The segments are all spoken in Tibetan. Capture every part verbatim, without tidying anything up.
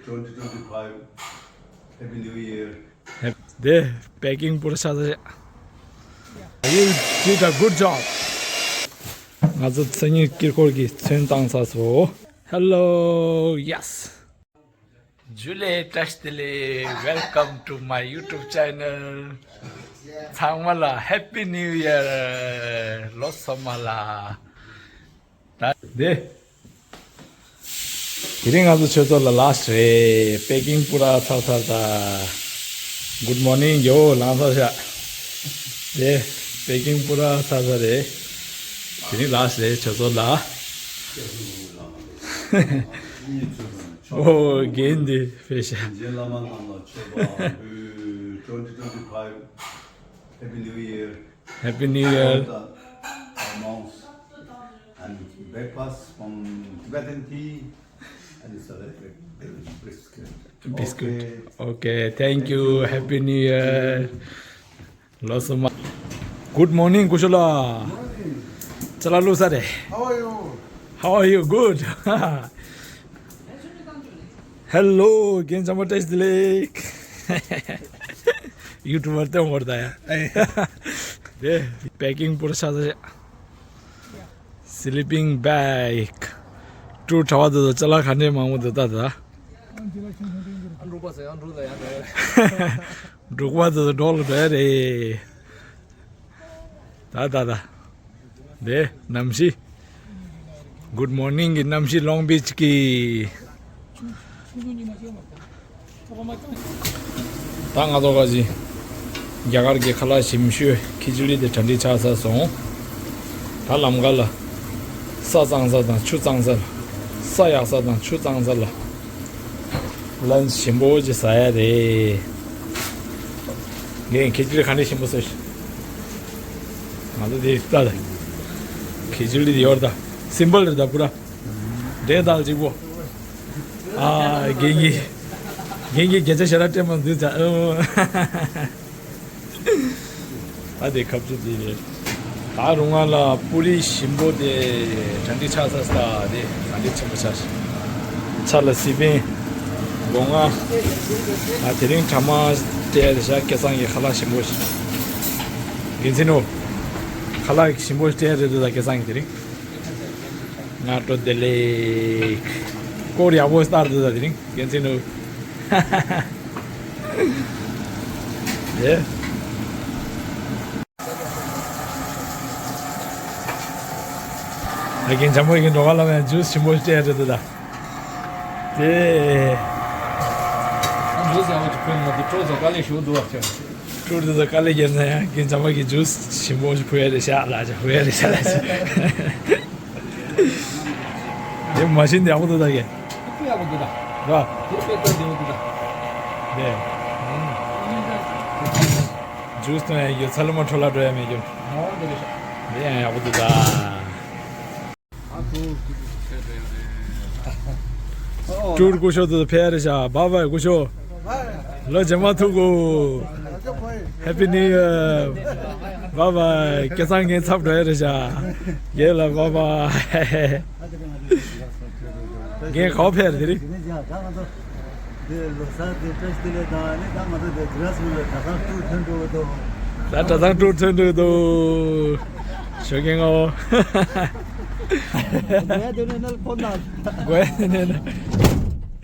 twenty twenty-five. Happy New Year. Happy day. Packing པུ་ར་ཆགས་ཚར། You did a good job. ང་ཚོ་མཚན་ཉིད་དཀྱིལ་འཁོར་གྱི་ཚོན་བཏང་ཚར་སོང་། Hello, yes. Julie Tashdele, welcome to my YouTube channel. ཚང་མ་ལ་Happy New Year. ལོ་གསར་པ་ལ། ད་དེ། དེ་རིང་ང་ཚོ་ཆོས་ཚོགས་ལ་last རེད། Packing པུ་ར་ཚར་ཚར་ད། Good morning ཡོ་ལང་ཚར་ཤག་དེ། Packing པུ་ར་ཚར་ཚར་རེད། དེ་རིང་last རེད་ཆོས་ཚོགས་ལ། ཨོ་རྒན་འདི་ཕེབས་ཤག་རྗེ་བླ་མ་རྣམས་ལ་མཆོད་པ་འབུལ། twenty twenty-five. Happy New Year. Happy New Year. All the, uh, monks and breakfast from Tibetan tea and it's a very biscuit. Biscuit. Okay. Okay, thank you. Happy New Year. ལོ་གསར་པ། Good morning ཀུ་ཤོ་ལགས། ཅ་ལག་བླུགས་ཚར་རེད། How are you? How are you? Good. Hello རྒན་ཚང་མ་བཀྲ་ཤིས་བདེ་ལེགས། ཡུ་ཊུབ་པར་སྟོན་དགོས་རེད་ད་ཡ། དེ། Packing པུ་ར་ཆགས་ཚར། Sleeping bag. ཊུར་གྲྭ་པ་དེ་ཚོ་ཅ་ལག་ག་འདྲས་མང་པོ་འདུག་ད་ད། འབྲུག་པ་ཚོ་ཡང་འབྲུག་ལ་ཡང་འགྲོ་ཡ་རེད། འབྲུག་པ་དེ་ཚོ་འབྲོག་ལ་འགྲོ་ཡ་རེད། ད་ད་ད། དེ་གནམ་གཤིས། Good morning གི་གནམ་གཤིས་ལོང་བིཆ་གི། ད་ང་ཚོ་ག་ཅི། རྒྱ་གར་གྱི་ཁ་ལག་ཞིམ་ཤོས་ཁི་ཅི་ལི་དེ་གྲ་སྒྲིག་ཆགས་ཚར་སོང་། ད་ལམ་ཁ་ལ། ས་གཙང་ས་དང་ཆུ་གཙང་ས་ལ། ས་ཡག་ས་དང་ཆུ་གཙང་ས་ལ། ལན་ཆི་ཞིམ་པོ་ཅིག་ཟ་ཡ་རེད། ངས་ཁི་ཅི་ལི་ག་འདྲས་ཞིམ་པོ་ཟོས་ཤག་ང་ཚོ་དེ་ལྟ་ད། ཁི་ཅི་ལི་དེ་ཡོད་ད། སིམ་པལ་རེད་ད་པུ་ར། འབྲས་དང་གཅིག་པོ། ཨ། རྒན་གྱིས། རྒན་གྱིས་བརྒྱ་ཆ་ཞེ་དྲག་སྤྲད་མ་འདུག་ད། ཨ་དེ་ཁ་བཅུ་དེ་རེད། ད་རུང་ང་ལ་པུ་རི་ཞིམ་པོ་དེ་གྲ་སྒྲིག་ཆགས་ཚར་ས་དེ་གྲ་སྒྲིག་ཆེན་པོ་ཆགས་ཤག་ཚ་ལ་སི་པན། སྒོ་ང་། ཨ་དེ་རིང་གྲ་མ་སྤྲད་རེད་ཤག་སྐལ་བཟང་གི་ཁ་ལག་ཞིམ་པོ་ཞིག་རྒན་ཚེ་ནོར། ཁ་ལག་ཞིམ་པོ་སྤྲད་རེད་འདུག་ད་སྐལ་བཟང་གི་དེ་རིང་། སྔ་དྲོ་བདེ་ལེགས། སྐོར་ཡག་པོ་ལྟར་འདུག་ད་དེ་རིང་རྒན་ཚེ་ནོར། ཨེ། ཨ་རྒན་འཇམ་པོ་ཡིན་འགྲོ་ག་ལ་མེད་ཇུས་ཞིམ་པོ་སྤྲད་རེད་འདུག་ད། དེ། ཇུས་ཡག་པོ་ཅིག་ཕུལ་ན་དེ་ཁྲོ་ཚོ་དཀའ་ལས་ཞུ་འདུག་བ་ཁྱོད། ཁྲུར་དེ་ཚོ་དཀའ་ལས་བརྒྱབ་ན་ཡང་རྒན་ཚང་མ་གིས་ཇུས་ཞིམ་པོ་ཞིག་ཕུལ་ཡ་རེད་ཤག་ལ་ཅིག་ཕུལ་ཡ་རེད་ཤག་ལ་ཅིག་དེ་མ་ཤེས་འདི་ཡག་པོ་འདུག་ད་གས། ཕུལ་ཡག་པོ་འདུག་ད། ར། དེ་དཔེ་སྟོན་བདེ་པོ་འདུག་ད། དེ། ཇུས་གཏོང་ཡ་ཡོད་ཚ་ལུ་མ་འཕྲོ་བརླག་འགྲོ་ཡ་མེད་རྒྱུ། འོ་འདི་རེད་ཤག་དེ་ཡང་ཡག་པོ་འདུག་ད། ཊུར་སྐུ་ཞབས་ཕེབས་རེད། ཊུར་སྐུ་ཞབས་དེ་ཕེབས་རེད་ཤག་བཱའི་བཱའི་སྐུ་ཞབས། ལོ་རྗེས་མ་ཐུག་གོ། Happy New Year. བཱའི་བཱའི། སྐལ་བཟང་ངའི་ཚབ་འགྲོ་ཡ་རེད་ཤག་ཡེ་ལ་བཱའི་བཱའི། ངས་ག་པར་ཕེབས་རེད་དེ་རིང་། འདི་ལོ་གསར་འདི་བཀྲ་ཤིས་བདེ་ལེགས་དང་ནི་ད་ང་ཚོ་འདི་གྲྭ་ཚང་ལ་གྲྭ་ཚང་ཊུར་ཐོན་འགྲོ་གི་འདུག་ད་གྲྭ་ཚང་ཊུར་ཐོན་འགྲོ་གི་འདུག་ཞོགས་ཀས་ངོ་། དགོས་ཡ་དེ་ནས་ནལ་ཕོན་ན། དགོས་ཡ་དེ་ནས་ན།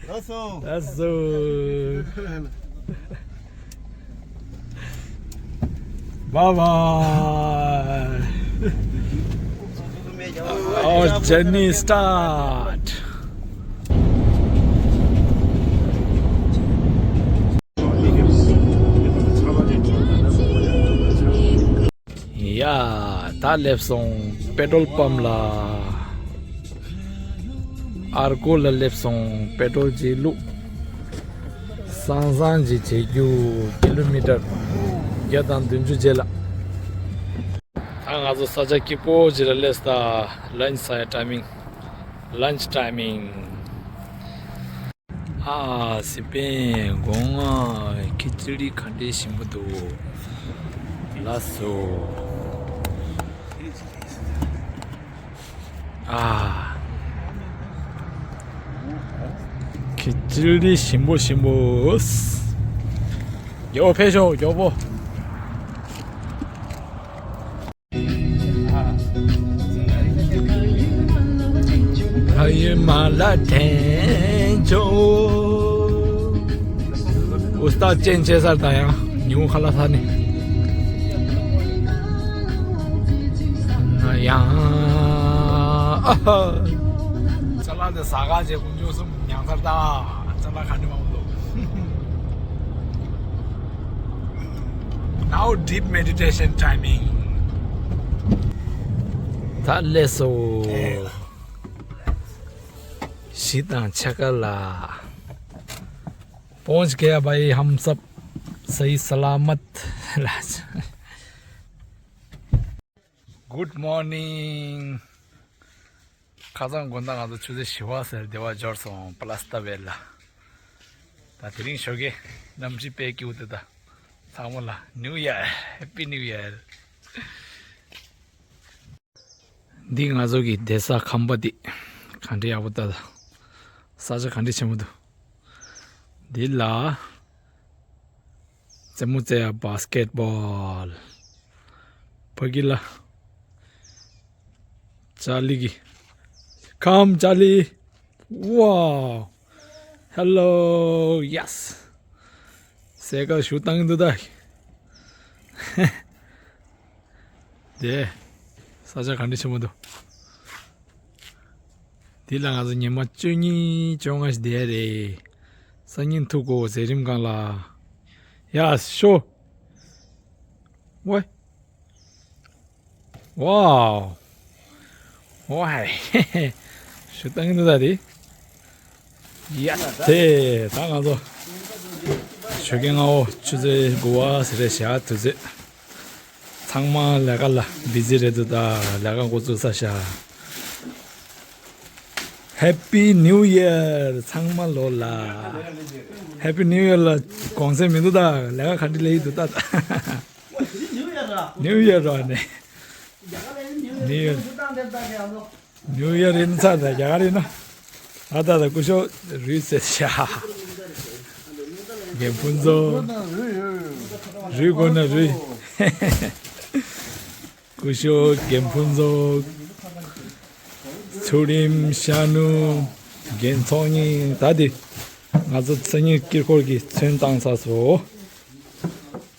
ལགས་སོ། ལགས་སོ། Bye bye. Our journey start. ཡ། ད་སླེབས་སོང་པེ་ཊོལ་པམ་ལ། ཨར་ཀོ་ལ་སླེབས་སོང་། པེ་ཊོལ་ཅིག་བླུགས། སང་སང་ཅིག་བྱེད་རྒྱུ་ཀི་ལོ་མི་ཊར་བརྒྱ་དང་བདུན་ཅུ་རྗེས་ལ། ད་ང་ཚོ་ས་ཆ་སྐྱིད་པོ་ཅིག་ལ་སླེབས་ད། ལན་ཆི་ཟ་ཡ་ཊའི་མིང་། ལན་ཆི་ཊའི་མིང་། ཨ། སི་པན་སྒོ་ང་ཁི་ཅི་ལི་ག་འདྲས་ཞིམ་པོ་འདུག་ལགས་སོ། ཨ། ཅི་ལི་ཞིམ་པོ་ཞིམ་པོ། མགྱོགས་པོ་ཕེབས་ཤོག་མགྱོགས་པོ། ཨ་ཡེ་མ་ལ་དན་ཅོ། ཨུ་སྟ་ཅན་ཅེ་སར་ད་ཡང་ཉིན་མོ་ཁ་ལག་ས་ནི། ཡང་། ཨ་ཧ། ཅ་ལག་དེ་ཟ་ག་བྱེད་དགོས་འཇོག་སུ། ཉང་ཚར་ད། ཅ་ལག་ག་འདྲ་མང་པོ་འདུག Now deep meditation timing. ད་ལེ་སོ། གཞིས་དང་ཆ་ག་ལ། पहुंच गया भाई हम सब सही सलामत। Good morning. ཁ་སང་དགོང་དག་ང་ཚོ་ཆུ་ཚོད་བཞི་པ་ཟེར་བདེ་བ་འབྱོར་སོང་། པ་ལ་སི་ཏ་བེལ་ལ། ད་དེ་རིང་ཞོགས་ཀས་གནམ་གཤིས་དཔེ་སྐྱིད་པོ་འདུག་ད་ཚང་མ་ལ་New Year, Happy New Year. འདི་ང་ཚོ་གི་བསྡད་ས་ཁང་པ་འདི་ག་འདྲ་ཡག་པོ་ལྟ་ད། ས་ཆ་ག་འདྲ་ཆེན་པོ་འདུག་འདི་ལ་རྩེད་མོ་རྩེ་ཡ་བྷ་སི་ཀེ་ཊི་བྷོལ། ཕ་གི་ལ། ཅཱ་ལི་གི། Come ཅཱ་ལི། Wow. Hello. Yes. སའི་ཀལ་ཞུ་བཏང་གི་འདུག་ད། དེ། ས་ཆ་ག་འདྲ་ཆེན་པོ་འདུག་འདི་ལ་ང་ཚོ་ཉི་མ་བཅུ་གཉིས་བཅོ་ལྔ་ཞིག་བསྡད་རེད། སང་ཉིན་ཐུག་གོ་ཟས་རིན་གོང་ལ། ཡ་ཤོ། ཝེ། Wow. ཝའི། ཞུ་བཏང་གི་འདུག་ད་དེ། ཡ་དེ་ད་ང་ཚོ་ཞོགས་ཀས་སྔ་པོ་ཆུ་ཚོད་དགུ་པ་ཟེར་རེད་བཞག་དུས་ཚོད། ཚང་མ་ལས་ཀ་ལ་བི་ཛི་རེད་འདུག་ད་ལས་ཀ་འགོ་བཙུགས་ས་བཞག Happy New Year ཚང་མ་ལོ་ལ། Happy New Year ལ་གོང་ཚད་མི་འདུག་ད་ལས་ཀ་ག་འདྲ་ལས་ཡི་འདུག་ད་ད། New Year ར་ནས། New Year. New Year ཡིན་ཚར་ད་རྒྱ་གར་ཡིན་ན། ཨ་ད་ད་སྐུ་ཞབས་རུས་ཟེར་ཤག་རྒན་ཕུན་ཚོགས། རུས་དགོས་ན་རུས། སྐུ་ཞབས་རྒན་ཕུན་ཚོགས། ཚུལ་ཁྲིམས་ཤ་ནུ། རྒན་ཚོགས་གཉིས་ད་དེ། ང་ཚོ་མཚན་ཉིད་དཀྱིལ་འཁོར་གྱི་ཚོན་བཏང་ཚར་སོང་།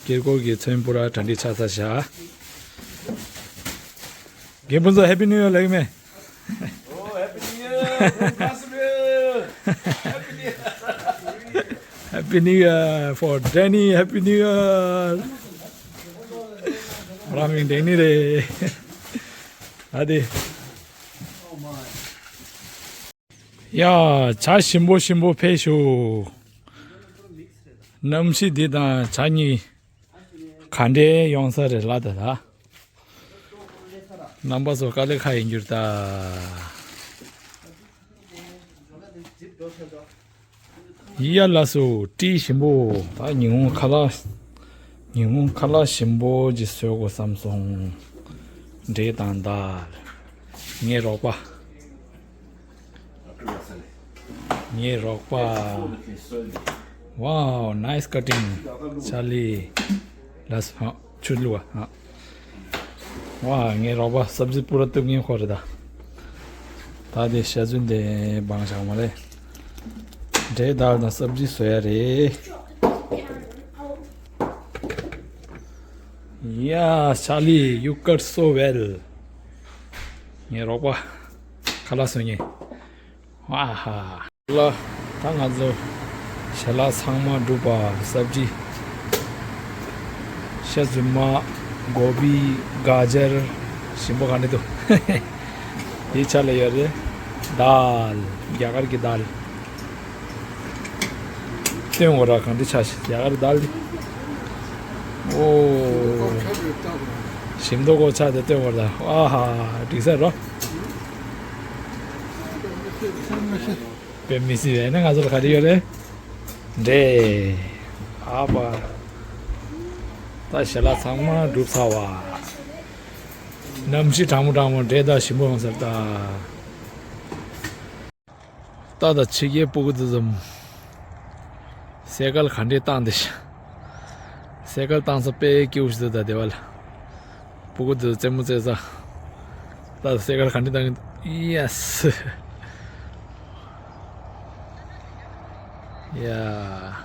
དཀྱིལ་འཁོར་གྱི་ཚོན་པུ་ར་གྲ་སྒྲིག་ཆགས་ཚར་བཞག་རྒན་ཕུན་ཚོགས་Happy New Year ལབ་ཀྱི་མེད། Oh, Happy New Year from Brazil. Happy New Year. Happy New Year for Danny. Happy New Year. རང་མིང་ཌེ་ནི་རེད། ཨ་དེ། ཡ། བྱ་ཞིམ་པོ་ཞིམ་པོ་ཕེབས་ཤོག་གནམ་གཤིས་འདི་དང་བྱ་གཉིས་ག་འདྲའི་ཡོང་ས་རེད་ལ་ད་ད། རྣམ་པ་ཚོ་དཀའ་ལས་ཁག་ཡིན་རྒྱུ་རེད་ད། ཡ་ལགས་སོ། བཀྲིས་ཞིམ་པོ། ད་ཉིན་གུང་ཁ་ལག་ཉིན་གུང་ཁ་ལག་ཞིམ་པོ་ཅིག་བཟོ་དགོས་བསམ་སོང་། འབྲས་དང་འདག་ངའི་རོགས་པ། ངའི་རོགས་པ། Wow, nice cutting. ཅཱ་ལི། ལགས་སོ། ཆུ་བླུགས་པ། ཝ། ངའི་རོགས་པ་སབ་ཛི་པུ་ར་གཏུབ་མཁན་ཁོ་རེད་ད། ད་དེ་ཤ་ཚུན་དེ་སྦང་བཞག་མ་རེད། འབྲས་དང་སབ་ཛི་བཟོ་ཡ་རེད། Yeah, Charlie, you cut so well. ངའི་རོགས་པ་ཁ་ལག་བཟོ་མཁན། ཝ་ཧ། ལ། ད་ང་ཚོ་ཞལ་ལག་ཚང་མ་གྲུབ་པ། སབ་ཇི། ཤ་རྫུན་མ། གོ་བི། ག་ཇར། ཞིམ་པོ་ག་འདྲ་འདུག་དེའི་ཆ་ལ་ཡོད་རེད། དཱལ། རྒྱ་གར་གྱི་དཱལ། སྟོན་འོ་ར་ག་འདྲ་ཆགས་ཤག་རྒྱ་གར་དཱལ་འདི། ཨོ། ཞིམ་མདོག་ཁ་པོ་ཆགས་ཏེ་སྟོན་འོ་ར། ཨ་ཧ། འགྲིག་ས་རོ། དཔེ་མི་སྲིད་པས་ན་ང་ཚོ་ལ་ག་རེ་ཡོད་རེད། འབྲས། ཨ་ཕ། ད་ཞལ་ལག་ཚང་མ་གྲུབ་ཚར་བ། གནམ་གཤིས་གྲང་མོ་གྲང་མོ། འབྲས་དང་ཞིམ་པོ་ཡོང་ཟེར་ད། ད་ད་ཕྱི་རྒྱལ་སྤུ་གུ་དེ་ཚོ་སེ་ཀལ་ག་འདྲས་བཏང་དེ་ཤ། སེ་ཀལ་བཏང་ས་དཔེ་སྐྱིད་པོ་ཞིག་འདུག་ད་དེ་བ་ལ། སྤུ་གུ་དེ་ཚོ་རྩེད་མོ་རྩེ་ས། ད་ད་སེ་ཀལ་ག་འདྲས་བཏང་གི་འདུག་ཡེ་སི། ཡ།